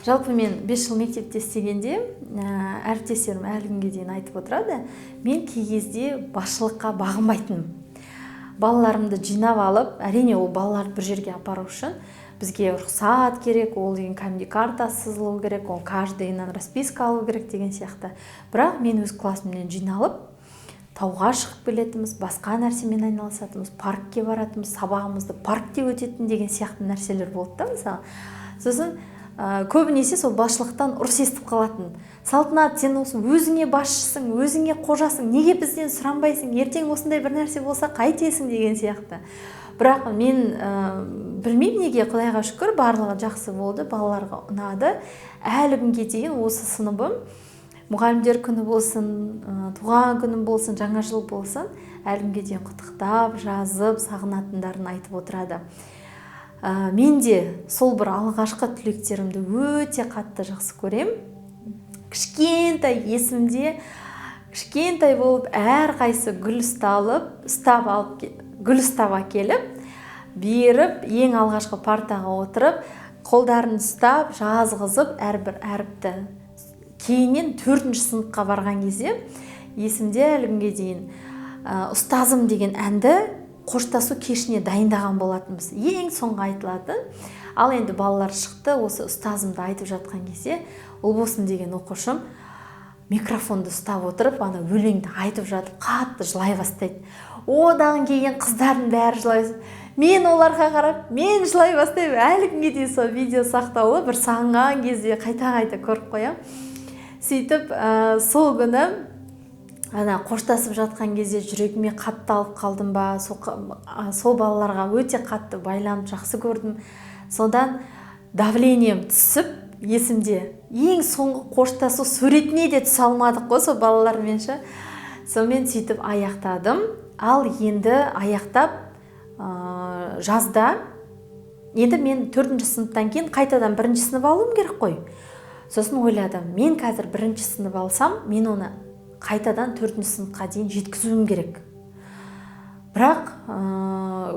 Жалпы мен 5 жыл мектепте істегенде, әріптестерім әлі күнге дейін айтып отырады, мен кей кезде басшылыққа бағынбайтынмын. Балаларымды жинап алып, әрине, ол балаларды бір жерге апару үшін бізге рұқсат керек, ол деген кәдімгідей картасы сызылу керек, ол каждый ынан расписка алу керек деген сияқты. Бірақ мен өз классыммен жиналып, тауға шығып келетінбіз, басқа нәрсемен айналысатынбыз, паркке баратынбыз, сабағымызды паркте өтетін деген сияқты нәрселер болды да. Мысалы, сосын көбінесе сол басшылықтан ұрыс естіп қалатын: «Салтанат, сен осы өзіңе басшысың, өзіңе қожасың, неге бізден сұранбайсың? Ертең осындай бір нәрсе болса, қайтесің?» деген сияқты. Бірақ мен білмеймін неге, құдайға шүкір, барлығы жақсы болды, балаларға ұнады. Әлі күнге дейін осы сыныбым мұғалімдер күні болсын, туған күнім болсын, жаңа жыл болсын, әлі күнге дейін құттықтап жазып, сағынатындарын айтып отырады. Мен де сол бір алғашқы түлектерімді өте қатты жақсы көрем. Кішкентай есімде, кішкентай болып, әрқайсысы гүл ұсталып, ұстап алып, гүл ұстап әкеліп беріп, ең алғашқы партаға отырып, қолдарын ұстап жазғызып әрбір әріпті. Кейіннен төртінші сыныпқа барған кезде, есімде әлі күнге дейін, «Ұстазым» деген әнді қоштасу кешіне дайындаған болатынбыз, ең соңғы айтылатын. Ал енді балалар шықты, осы «Ұстазымды» айтып жатқан кезде Ұлбосын деген оқушым микрофонды ұстап отырып, ана өлеңді айтып жатып, қатты жылай бастайды. Одан кейін қыздардың бәрі жылай, мен оларға қарап, мен жылай бастаймын. Әлі күнге дейін сол видео сақтаулы, бір сағынған кезде қайта қайта көріп қоямын. Сөйтіп, сол күні ана қоштасып жатқан кезде жүрегіме қатты алып қалдым ба, сол балаларға өте қатты байланып, жақсы көрдім. Содан давлением түсіп, есімде, ең соңғы қоштасу суретіне де түсе алмадық қой сол балалармен ше. Сонымен, сөйтіп аяқтадым. Ал енді аяқтап, жазда енді мен төртінші сыныптан кейін қайтадан бірінші сынып алуым керек қой. Сосын ойладым: мен қазір бірінші сынып алсам, мен оны қайтадан төртінші сыныпқа дейін жеткізуім керек. Бірақ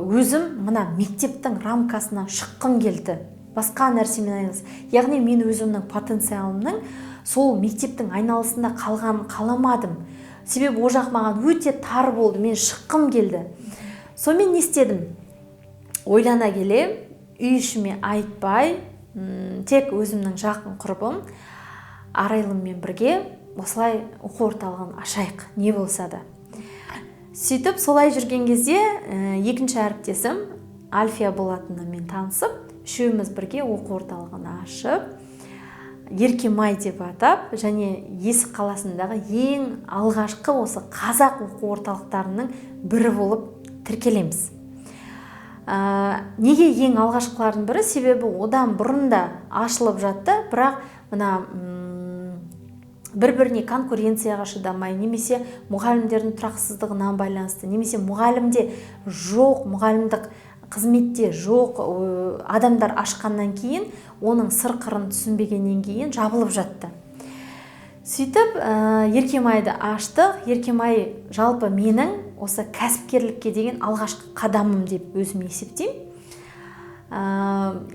өзім мына мектептің рамкасынан шыққым келді, басқа нәрсемен айналыс, яғни мен өзімнің потенциалымның сол мектептің айналасында қалғанын қаламадым, себебі ол жақ маған өте тар болды, мен шыққым келді. Сонымен не істедім? Ойлана келе, үй ішіме айтпай, тек өзімнің жақын құрбым Арайлыммен бірге осылай оқу орталығын ашайық, не болса да. Сөйтіп, солай жүрген кезде екінші әріптесім Альфия болатынымен танысып, үшеуміз бірге оқу орталығын ашып, «Еркемай» деп атап және Есік қаласындағы ең алғашқы осы қазақ оқу орталықтарының бірі болып тіркелеміз. Неге ең алғашқылардың бірі? Себебі одан бұрын да ашылып жатты, бірақ мына бір біріне конкуренцияға шыдамай немесе мұғалімдердің тұрақсыздығына байланысты, немесе мұғалімде жоқ, мұғалімдік қызметте жоқ адамдар ашқаннан кейін, оның сыр қырын түсінбегеннен кейін жабылып жатты. Сөйтіп, «Еркемайды» аштық. «Еркемай» жалпы менің осы кәсіпкерлікке деген алғашқы қадамым деп өзім есептеймін.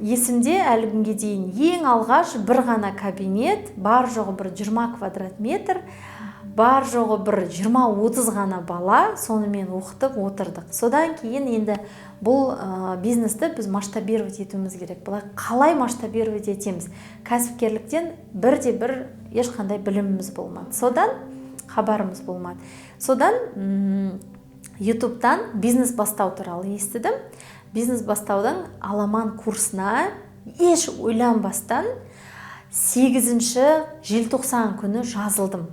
Есімде әлі күнге дейін, ең алғаш бір ғана кабинет, бар жоғы бір 20 квадрат метр, бар жоғы бір 20-30 ғана бала, сонымен оқытып отырдық. Содан кейін енді бұл бизнесті біз масштабировать етуіміз керек. Былай қалай масштабировать етеміз? Кәсіпкерліктен бірде бір ешқандай біліміміз болмады, содан хабарымыз болмады. Содан Ютубтан бизнес бастау туралы естідім. Бизнес бастаудың аламан курсына еш ойланбастан 8 желтоқсан күні жазылдым.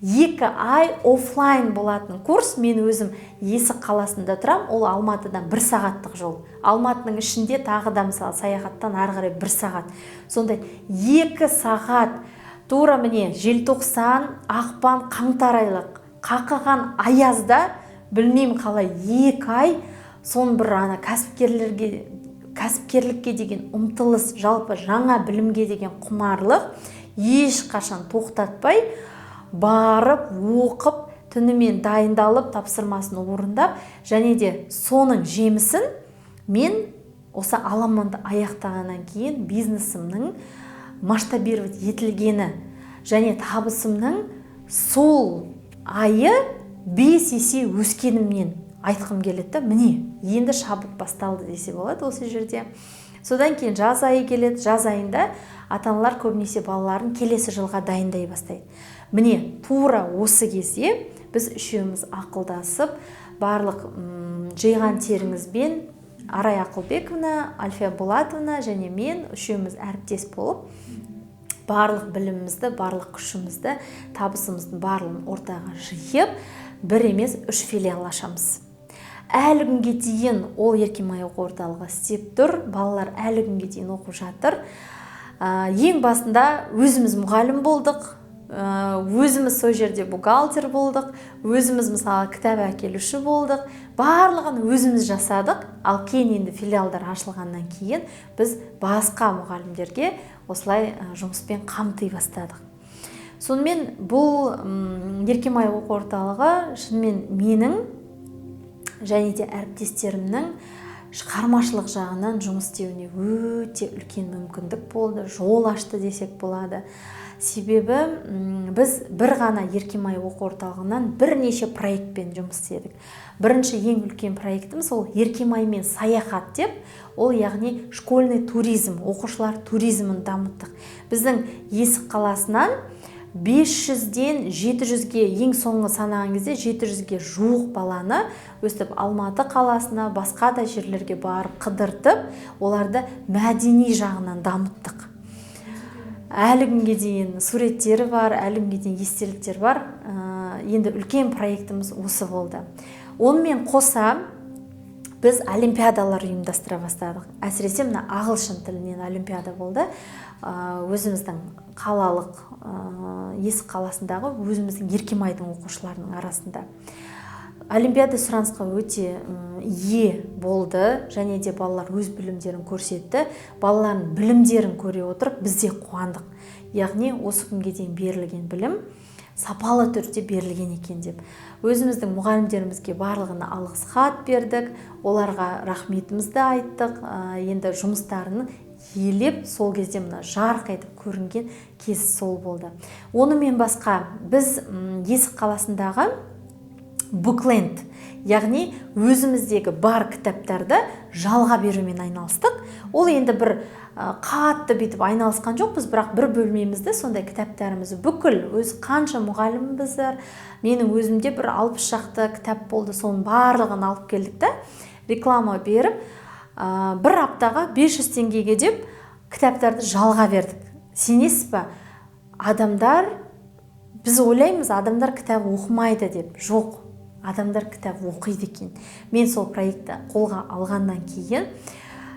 2 ай офлайн болатын курс. Мен өзім Есік қаласында тұрам, ол Алматыдан бір сағаттық жол. Алматының ішінде тағы да, мысалы, Саяхаттан ары қарай бір сағат. Сондай 2 сағат тура, міне, желтоқсан, ақпан, қаңтар айлық қақаған аязда, білмеймін қалай, 2 ай соны бір ана кәсіпкерлікке деген ұмтылыс, жалпы жаңа білімге деген құмарлық ешқашан тоқтатпай, барып оқып, түнімен дайындалып, тапсырмасын орындап, және де соның жемісін мен осы аламанды аяқтағаннан кейін бизнесімнің масштабировать етілгені және табысымның сол айы 5 есе өскенімнен айтқым келеді да. Міне, енді шабыт басталды десе болады осы жерде. Содан кейін жаз айы келеді. Жаз айында ата аналар көбінесе балаларын келесі жылға дайындай бастайды. Міне, тура осы кезде біз үшеуміз ақылдасып, барлық жиған теріңізбен, Арай Ақылбековна, Альфия Болатовна және мен, үшеуміз әріптес болып, барлық білімімізді, барлық күшімізді, табысымыздың барлығын ортаға жиып, бір емес, үш филиал ашамыз. Әлі күнге дейін ол Еркемай оқу орталығы істеп тұр, балалар әлі күнге дейін оқып жатыр. Ең басында өзіміз мұғалім болдық, өзіміз сол жерде бухгалтер болдық, өзіміз, мысалы, кітап әкелуші болдық, барлығын өзіміз жасадық. Ал кейін енді филиалдар ашылғаннан кейін біз басқа мұғалімдерге осылай жұмыспен қамти бастадық. Сонымен, бұл Еркемай оқу орталығы шынымен менің және де әріптестерімнің шығармашылық жағынан жұмыс істеуіне өте үлкен мүмкіндік болды, жол ашты десек болады. Себебі біз бір ғана Еркемай оқу орталығынан бірнеше проектпен жұмыс істедік. Бірінші, ең үлкен проектіміз ол «Еркемаймен саяхат» деп, ол яғни школьный туризм, оқушылар туризмін дамыттық. Біздің Есік қаласынан 500-ден 700-ге, ең соңғы санаған кезде 700-ге жуық баланы өстіп Алматы қаласына, басқа да жерлерге барып қыдыртып, оларды мәдени жағынан дамыттық. Әлі күнге дейін суреттері бар, әлі күнге дейін естеліктер бар. Енді үлкен проектіміз осы болды. Онымен қоса біз олимпиадалар ұйымдастыра бастадық. Әсіресе мына ағылшын тілінен олимпиада болды. Өзіміздің қалалық, Есік қаласындағы өзіміздің Еркемайдың оқушыларының арасында олимпиада сұранысқа өте ие болды және де балалар өз білімдерін көрсетті. Балалардың білімдерін көре отырып, біз де қуандық, яғни осы күнге дейін берілген білім сапалы түрде берілген екен деп. Өзіміздің мұғалімдерімізге барлығына алғыс хат бердік, оларға рахметімізді айттық. Енді жұмыстарын елеп, сол кезде мына жарқ етіп көрінген кез сол болды. Онымен басқа біз Есік қаласындағы Буклент, яғни өзіміздегі бар кітаптарды жалға берумен айналыстық. Ол енді бір қатты бүйтіп айналысқан жоқпыз, бірақ бір бөлмемізді сондай кітаптарымызды бүкіл, өз қанша мұғаліміміз бар, менің өзімде бір 60 шақты кітап болды, соның барлығын алып келдік та, реклама беріп, бір аптаға 500 теңгеге деп кітаптарды жалға бердік. Сенесіз ба, адамдар, біз ойлаймыз, адамдар кітап оқымайды деп. Жоқ, адамдар кітап оқиды екен. Мен сол проектті қолға алғаннан кейін,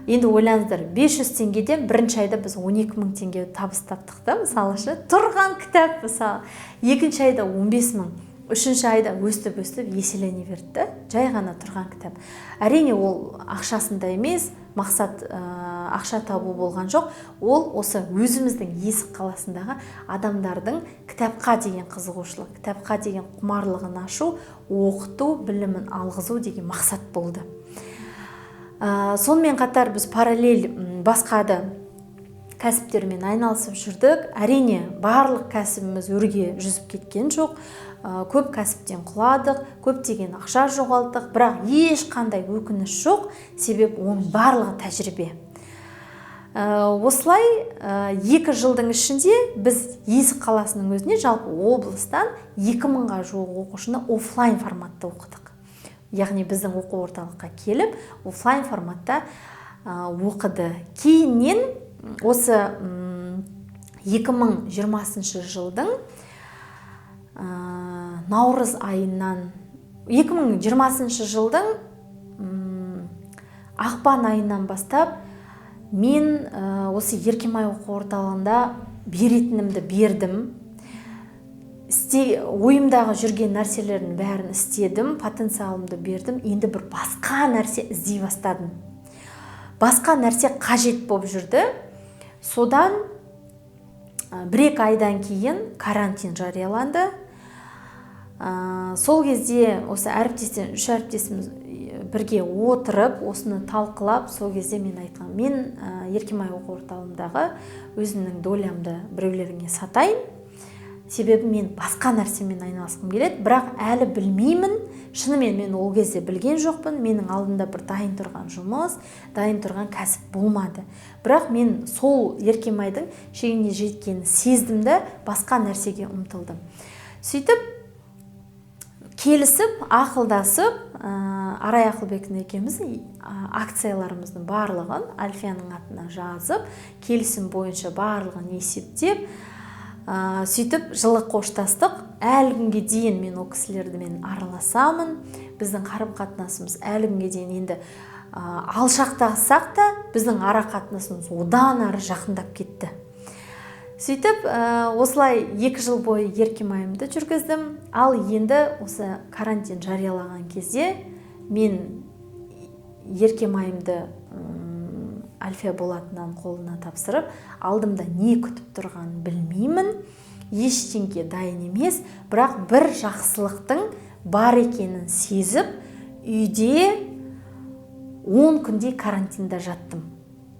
енді ойлаңыздар, 500 теңгеден бірінші айда біз 12 мың теңге табыс таптық та, мысалы ше, тұрған кітап, мысалы. Екінші айда 15 мың, үшінші айда өстіп өстіп еселене берді да, жай ғана тұрған кітап. Әрине, ол ақшасында емес, мақсат ақша табу болған жоқ. Ол осы өзіміздің Есік қаласындағы адамдардың кітапқа деген қызығушылық, кітапқа деген құмарлығын ашу, оқыту, білімін алғызу деген мақсат болды. Сонымен қатар біз параллель басқа да кәсіптермен айналысып жүрдік. Әрине, барлық кәсібіміз өрге жүзіп кеткен жоқ. Көп кәсіптен құладық, көптеген ақша жоғалттық, бірақ ешқандай өкініш жоқ, себебі оның барлығы тәжірибе. Осылай 2 жылдың ішінде біз Есік қаласының өзіне, жалпы облыстан 2000-ға жуық оқушыны офлайн форматта оқыдық, яғни біздің оқу орталыққа келіп, офлайн форматта оқыды. Кейіннен осы 2020 жылдың наурыз айынан, 2020 жылдың ақпан айынан бастап мен осы Еркемай оқу орталығында беретінімді бердім, ойымдағы жүрген нәрселердің бәрін істедім, потенциалымды бердім. Енді бір басқа нәрсе іздей бастадым, басқа нәрсе қажет болып жүрді. Содан 1-2 айдан кейін карантин жарияланды. Сол кезде осы әріптестен, үш әріптесіміз Бірге отырып, осыны талқылап, сол кезде мен айтқан: «Мен Еркемай оқу орталығындағы өзімнің долямды біреулеріңе сатайын, себебі мен басқа нәрсемен айналысқым келеді, бірақ әлі білмеймін». Шынымен, мен ол кезде білген жоқпын, менің алдымда бір дайын тұрған жұмыс, дайын тұрған кәсіп болмады. Бірақ мен сол Еркемайдың шегіне жеткенін сездім да, басқа нәрсеге ұмтылдым. Сөйтіп келісіп, ақылдасып, Арай Ақылбекова екеуміз акцияларымыздың барлығын Альфияның атына жазып, келісім бойынша барлығын есептеп, сөйтіп жылы қоштастық. Әлі күнге дейін мен ол кісілермен араласамын, біздің қарым қатынасымыз әлі күнге дейін енді алшақтасақ та, біздің ара қатынасымыз одан ары жақындап кетті. Сөйтіп осылай 2 жыл бойы Еркемайымды жүргіздім. Ал енді осы карантин жариялаған кезде мен Еркемайымды Альфия Болатынан қолына тапсырып, алдымда не күтіп тұрғанын білмеймін, ештеңке дайын емес, бірақ бір жақсылықтың бар екенін сезіп, үйде 10 күндей карантинда жаттым.